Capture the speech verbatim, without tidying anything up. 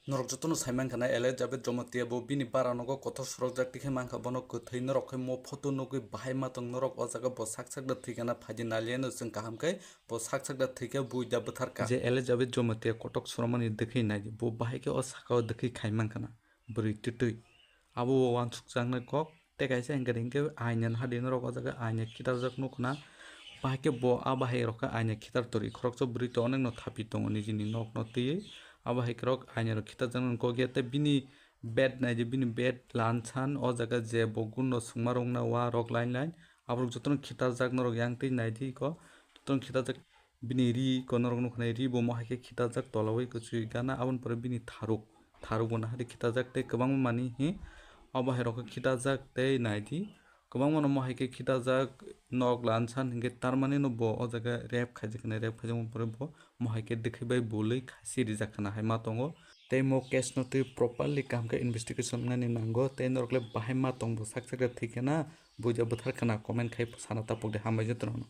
Norok jotono sai mankha na, Elizabeth Jamatia bo bini bara nogo kotor sorokjak tikhe mankha, bono kwthwi norok khe mo photo nugwi bahai matong norok o jaga bo sak sak da thwikha na, phaidi naliya no chwng kaham khe bo sak sak da thwikhe buida bwtharkha. Je Elizabeth Jamatia kotok soromani dwkhwi naidi, bo bahai khe o sakao dwkhwi khai mankha na, bwrwi twtwi. Abo bo wansukjaknai kok. Tei kaisa hingkhe hingkhe aina hadi norok o jaga aina khitarjak nukna. Bahai khe bo a bahai rok khe aina khitar tori, khoroksa bwrwi to onekno thapi tongo nijini nokno twiwi. A bahai khorok aina rok khitarjak nukgo khe tei bini bed naidi, bini bed lansan o jaga je bo gunno swngma rwngna wa rok line line. Aborok jotono khitarjak norok yang twi naidi ko, jotono khitarjak. Bini ri ko norok nukha nai, ri bo mo hai khe khitajak tolawi kwchwi gana, aboni pore bini tharuk, tharuk bo nahari khitajak tei kwbangma manwi hi obo hai rok khe khitajak tei naidi kwbangma no mo hai khe khitajak nok lansan hinkhe tarmani no bo o jaga rape khaijak hinwi, rape khaijakma pore bo mo hai khe dwkhwi bai bului khasi rijak khna hai ma tongo. Tei mo case no twi properly kaham khe investigation wngnani nango tei norok le bahai ma tong bo sak sak thwi khna buja bwthar khna comment khai sana tapok de, hambai jotono.